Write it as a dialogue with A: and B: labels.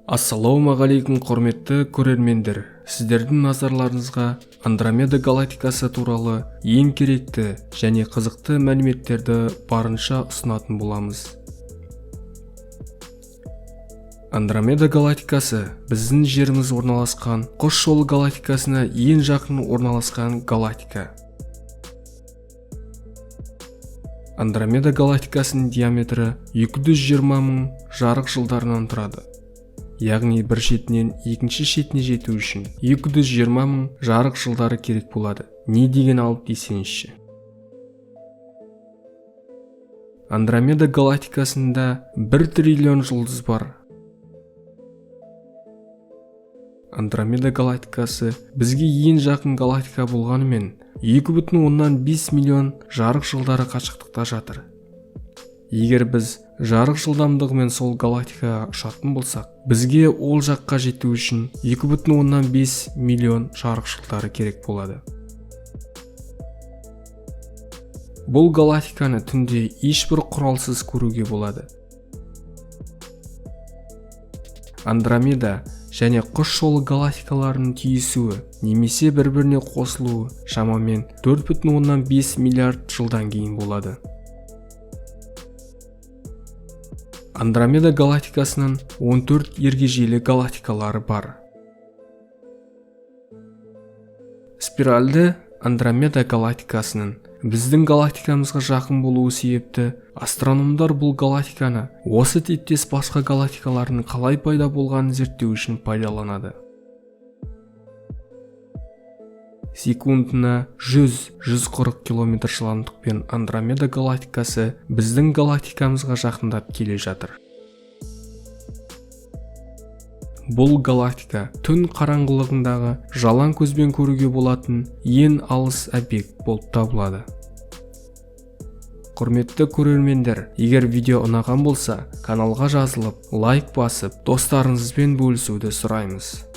A: Ассалаумағалейкум, құрметті көрермендер! Сіздердің назарларыңызға Андромеда галактикасы туралы ең керекті және қызықты мәліметтерді барынша ұсынатын боламыз. Андромеда галактикасы біздің жеріміз орналасқан Құс жолы галактикасына ең жақын орналасқан галактика. Андромеда галактикасының диаметрі 220 мың жарық жылдарынан тұрады. Яғни бір шетінен екінші шетіне жету үшін 220 мың жарық жылдары керек болады. Не деген алып десеңізші. Андромеда галактикасында 1 триллион жұлдыз бар. Андромеда галактикасы бізге ең жақын галактика болғанымен 2,5 миллион жарық жылдары қашықтықта жатыр. Егер біз жарық жылдамдығымен сол галактикаға ұшатын болсақ, бізге ол жаққа жету үшін 2,5 миллион жарық жылдары керек болады. Бұл галактиканы түнде ешбір құралсыз көруге болады. Андромеда және Құс жолы галактикаларының түйісуі немесе бір-біріне қосылуы шамамен 4,5 миллиард жылдан кейін болады. Андромеда галактикасының 14 ергежейлі галактикалары бар. Спиральді Андромеда галактикасының біздің галактикамызға жақын болуы себепті астрономдар бұл галактиканы осы типтес басқа галактикалардың қалай пайда болғанын зерттеу үшін пайдаланады. Секундына 100-140 километр жылдамдықпен Андромеда галактикасы біздің галактикамызға жақындап келе жатыр. Бұл галактика түн қараңғылығындағы жалаң көзбен көруге болатын ең алыс объект болып табылады. Құрметті көрермендер, егер видео ұнаған болса, каналға жазылып, лайк басып, достарыңызбен бөлісуді сұраймыз.